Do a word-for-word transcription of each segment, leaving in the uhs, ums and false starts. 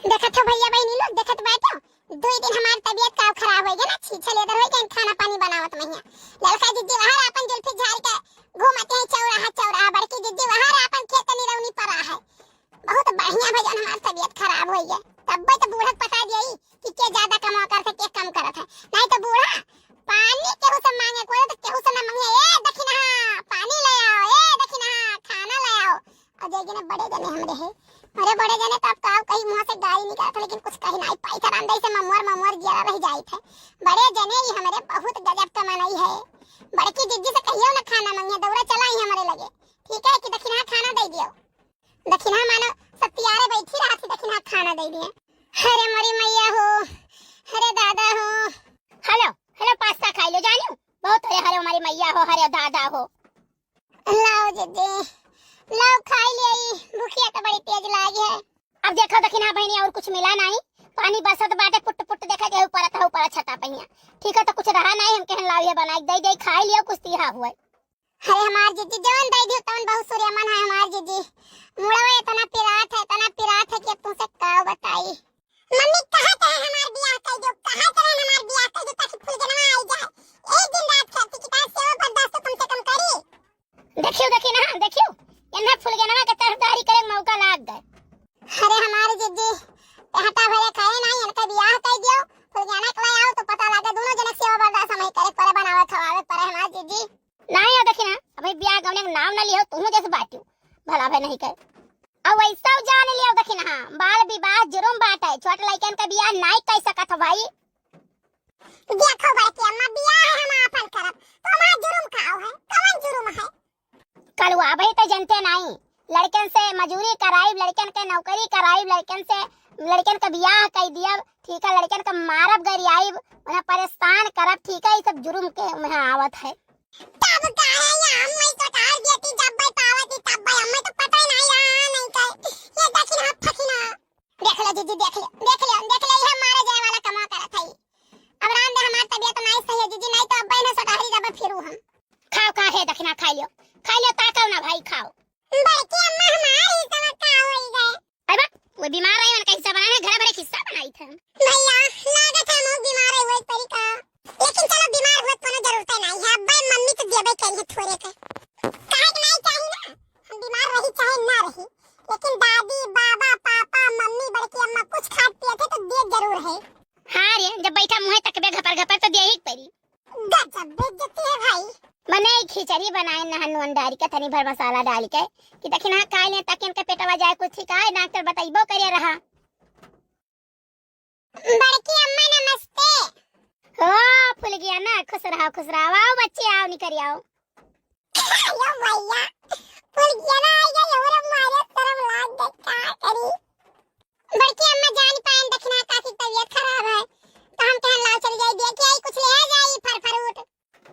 देखत हो भइया बहिनी लोग, देखत बाटो, दुई दिन हमार तबियत का खराब होइ गया ना, छीछे लेदर होइ गया खाना पानी बनावत महिया। ललका जिज्जी वहाँ आपन जुल्फी झार के घूमत है चौराहा चौराहा, बड़की जिज्जी वहाँ आपन खेत निरौनी परा है। बहुत बढ़िया भजन हमार तबियत खराब होइ गया, तब्बे तो बूढ़ा के पता दिया कि के ज्यादा कमा करत है, के कम करत है। नहीं तो बूढ़ा पानी केहू से मांगे, कोई तो केहू से ना मांगे, "ए दखिनहा, पानी ले आओ, ए दखिनहा, खाना ले आओ।" और जाइए ना बड़े जने हमरे है, अरे बड़े जने तो अब का कही, मुँह से गाली निकलत है, लेकिन कुछ कही नहीं पाई था, रांधे से ममोर ममोर जिया रह जाई थे। बड़े जने ही हमरे बहुत गजब के मनई है। बड़की जिज्जी से कहियो ना खाना मांगे, दौड़ा चला ही हमरे लगे, ठीक है कि दखिनहा खाना दे दियो। दखिनहा मानो सत्यारे बैठी रहत ही, दखिनहा खाना दे दिए। अरे मोरी मैया हो, अरे दादा हो। हेलो, हेलो, पास्ता खाई लो जानियो। बहुत अरे, अरे हमारी मैया हो, अरे दादा हो। लाओ जिज्जी, लाओ खाई ले, भूखिया तो बड़ी तेज लागी है। अब देखो दखिनहा बहिनी, और कुछ मिला नहीं, पानी बसत बाटे, पुट पुट देखा जाए ऊपर था, ऊपर छता पहिया। ठीक है, तो कुछ रहा नहीं, हम कहन लाओ ये बनाई दे दे, खाई लियो, कुछ तीहा हुए। अरे हमार जिज्जी, जवन दे दियो तवन बहुत सूर्यमन है हमार जिज्जी। मुड़वा इतना पिरात है, इतना पिरात है कि अब तुमसे का बताई। मम्मी कहत रहे हमार बियाह कर दो, कहत रहे हमार बियाह कर दो ताकि फुलगनवा आई जाए। एक दिन रात करती कि तार सेवा बर्दाश्त कम से कम करी। देखियो, देखी ना, देखियो, इन्हें फुलगनवा के तरफदारी करे के मौका लाग गए। अरे हमार जिज्जी, हटा भरे खाए नहीं, इनका बियाह कर दियो, फुलगना के ले आओ तो पता लगे, दोनों जनक सेवा बर्दाश्त हमें करे परे, बनावे खवावे परे हमार जिज्जी। नाही हो देखी ना, अभी बियाह गवने के नाम ना लियो, तुहू जैसे बाटियो, भला भे नहीं कर। अब वैसा जान लियो देखी ना, बाल विवाह जुर्म बाटे, छोट लइकन का बियाह नाही कर सकत हो भाई। देखो बड़की अम्मा, बियाह हम आपन करब, तो हमार जुर्म का है? कवन जुर्म है? कलुआ भाई तो जनते नाही, लड़कन से मजूरी कराइब, लड़कन के नौकरी कराइब, लड़कन से, लड़कन का बियाह कर दियब, ठीक है, लड़कन का मारब गरियाइब, उन्हें परेशान करब, ठीक है, ये सब जुर्म के में आवत है। तब काहे ना हम वही कटार देती जब भाई पावती तब भाई, हमें तो पता ही नहीं रहा, नहीं कहे। ये देखी ना, फकी ना। देख ले जिज्जी, देख ले, देख ले, देख ले, ये मारे जाए वाला कमा करत है। अब राम दे हमार तबियत नहीं सही है जिज्जी, नहीं तो अब इन्हें सटारी जब फिरू हम। खाओ, खाओ, हे दखिना, खाई लियो, खाई लियो, ताकाओ ना भाई, खाओ। बड़की अम्मा, हमार हिस्सा का होई गए? अरे बा, वो बीमार रही, उनका हिस्सा बनाए, घर भरे हिस्सा बनाई थे हम। भैया, लागत है हम बीमार है, वही तरीका। लेकिन चलो, बीमार हुए कोनो जरूरत नहीं है, अब मम्मी तो देबे करी है थोड़े के। काहे के नहीं चाही ना, हम बीमार रही चाहे ना रही, लेकिन दादी, बाबा, पापा, मम्मी, बड़की अम्मा कुछ खात पियत है तो दे जरूर है। हाँ रे, जब बैठा मुँहे तकबे घपर घपर तो दे ही परी। गजब बेइज्जती है भाई। मने खिचड़ी बनाए नहा नून डाल के, तनी भर मसाला डाल के, कि दखिना खाए ले ताकि इनके पेटवा जाए कुछ ठीक आए, डॉक्टर बताइबो करे रहा। बड़की अम्मा नमस्ते। ओ फुलगिया ना, खुश रहो, खुश रहो, आओ बच्चे, आओ निकल आओ। अयो भैया, फुलगिया ना आई गई, हमरा मारे शर्म लाग गई, का करी? बड़की अम्मा जान पाएन दखिना काकी तबियत खराब है, तो हम कहन लाओ चली जाई, देख आई कुछ ले आ जाई फल फ्रूट।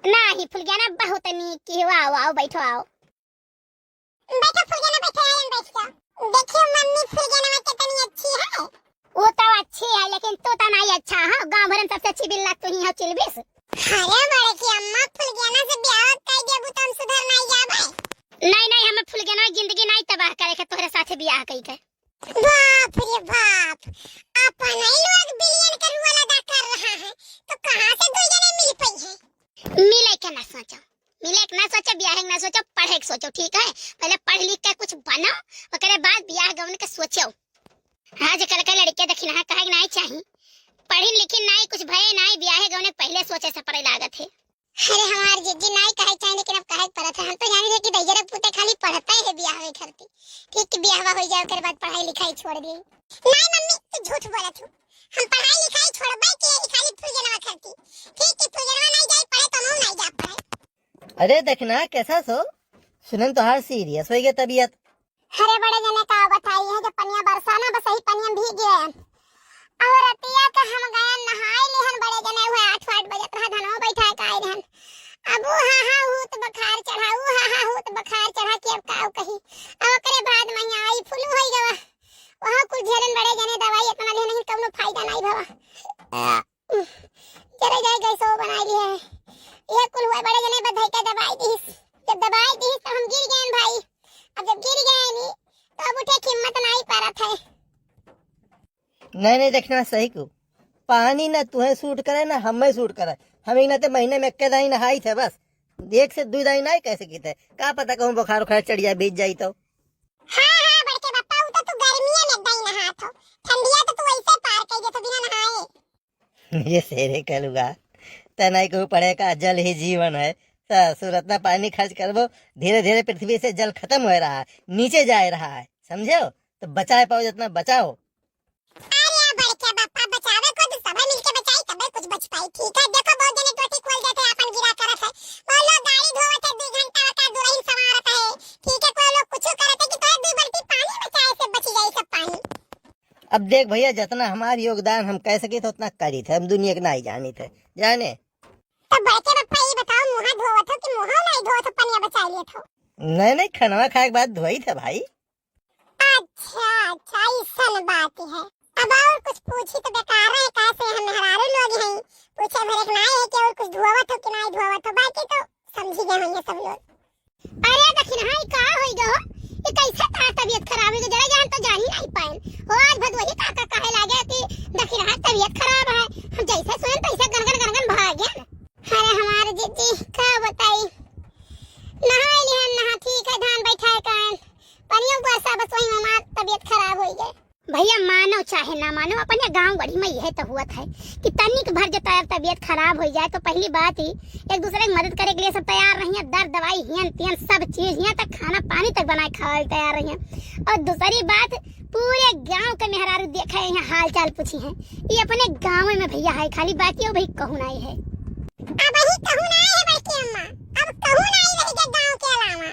नाही फुलगिया ना बहुत नीक की, आओ, आओ, बैठो, आओ। बैठो फुलगिया ना, बैठो, आयन बैठ जाओ। देखियो मम्मी, फुलगिया ना कितनी अच्छी है। वो तो अच्छी है, लेकिन तू तो नहीं अच्छा है, गाँव भर में सबसे अच्छी बिल्ला तू ही है, चिलबिस। अरे बड़की अम्मा, फुलगिया ना से ब्याह कर देबू तो हम सुधर नहीं जाबे। नहीं, नहीं, हमें फुलगिया ना जिंदगी नहीं तबाह करे के तोहरे साथे ब्याह कई के। बाप रे बाप, अपन ही लोग बिलियन के रोल अदा कर रहा है, तो कहाँ से दो जने मिल पाई है? मिले के ना सोचो, मिले के ना सोचो, ब्याहे के ना सोचो, पढ़े के सोचो, ठीक है? पहले पढ़ लिख के कुछ बनो, ओकरे बाद ब्याह गवन के सोचो। आजकल के लड़के दखिना काहे के नाई चाही, पढ़िन लिखिन नाई, कुछ भये नाई, ब्याहे गवने पहले सोचे से पड़े लागत है। अरे हमार जिज्जी, नाई कहे चाही, लेकिन अब कहे के पड़त है। हम तो जानी थे कि दैया रे पूते खाली पढ़ते हैं ब्याह में करती, ठीक कि ब्याहवा हो जाए, ओकर बाद पढ़ाई लिखाई छोड़ दी। नाई मम्मी, तू झूठ बोलत हो, हम पढ़ाई लिखाई छोड़बे के ही खाली फुलगनवा करती, ठीक कि फुलगनवा नहीं जाए पढ़े तो हम नहीं जा पढ़े। अरे देखना कैसा सो, सुनन तोहार सीरियस हो गया तबीयत। अरे बड़े जने का बताई है, जब पनिया बरसा ना, बस यही पनिया में भीग गए। और रतिया का हम गए नहाए लेहन बड़े जने, हुए आठ आठ बजत रहा, धनवा बैठा के आए रहन। अब ऊ हा हा हूत बुखार चढ़ा, ऊ हा हा हूत बुखार चढ़ा कि अब का कही। अब ओकरे बाद में आई फुलू होई गवा। वहाँ कुल झेलन बड़े जने दवाई इतना लेहन, लेकिन कौनो फायदा नहीं भवा। जरे जाए गैसो बनाई लिए। ये कुल हुए बड़े जने बधाई का दबाई दीस। जब दबाई दीस तो हम गिर गए भाई। अब जब गिर गए नी तो अब उठे की हिम्मत नहीं पारत है। नहीं, नहीं, देखना सही को। पानी ना तुहें सूट करे, ना हमें सूट करे। हम एक ना ते महीने में एक्के दाई नहाई थे बस। एक से दुई दाई नहाई कैसे की थे? का पता कहूँ बुखार उखार चढ़िया बीत जाई तो। हाँ, हाँ, बड़के बप्पा, उ तो तू गर्मिया में एक दाई नहात हो। ठंडिया तो तू ऐसे पार कर देत हो बिना नहाए। ये शेरे कलुगा, तनाई को पड़े का जल ही जीवन है। ससुर, इतना पानी खर्च करबो, धीरे धीरे पृथ्वी से जल खत्म हो रहा है, नीचे जा रहा है, समझो? तो बचाए पाओ जितना बचाओ। अरे बड़के बापा, बचावे को तो सबै मिलके बचाई, तबै कुछ बच पाई। ठीक है, देखो बहुत जने टोटी खोल देते हैं, अपन गिरा करत है। वो लोग गाड़ी धोवत है, दो घंटा होता है, दुल्हन संवारत है। ठीक है, कोई लोग कुछ करत है कि तोरे दो बाल्टी पानी बचाए से बची जाई सब पानी। अब देख भैया, जितना हमार योगदान हम कह सकी थे उतना करी थे, हम दुनिया के नहीं जानी थे, जाने। तो बड़के बापा ये बताओ, मुँह धोवत हो कि मुँह नहीं धोवत हो, पनिया बचा लिए थो? नहीं, नहीं, खनवा खाए के बाद धोई थे भाई। अच्छा, अच्छा, ऐसन बात है। अब और कुछ पूछी तो बेकार है, काहे से हम मेहरारू लोग हैं, पूछे भरे के नाई है कि और कुछ धोवत हो कि नाई धोवत हो, बाकी तो समझी गए होंगे सब लोग। अरे दखिनहा, ई का होई गो? ई कैसे तार तबीयत खराब होई गो? जरा जान तो जानी नहीं पाएन। हो, आज भदोही काका कहे लागे कि दखिनहा तबीयत खराब है। हम जैसे सुने तैसे गनगन गनगन भाग गए। अरे हमारे जीजी, का बताई? नहाए लिहन, नहा ठीक है, धान बैठाए कान। पनियों बरसा, बस वही में हमार तबीयत खराब होई गए। भैया, मानो चाहे ना मानो, अपने गाँव गढ़ी में यह तो हुआ था कि तनिक भर जो तार तबीयत खराब हो जाए तो पहली बात ही एक दूसरे की मदद करे के लिए सब तैयार रहिए। दर दवाई हियन तियन सब चीज, यहाँ तक खाना पानी तक बनाए खाए तैयार रहिए। और दूसरी बात, पूरे गाँव के मेहरारू देखा है, यहाँ हाल चाल पूछी है। ये अपने गाँव में भैया है खाली, बाकी वो भाई कहूँ नहीं है। अब वही कहूँ नहीं है बड़की अम्मा, अब कहूँ नहीं रह गया गाँव के अलावा।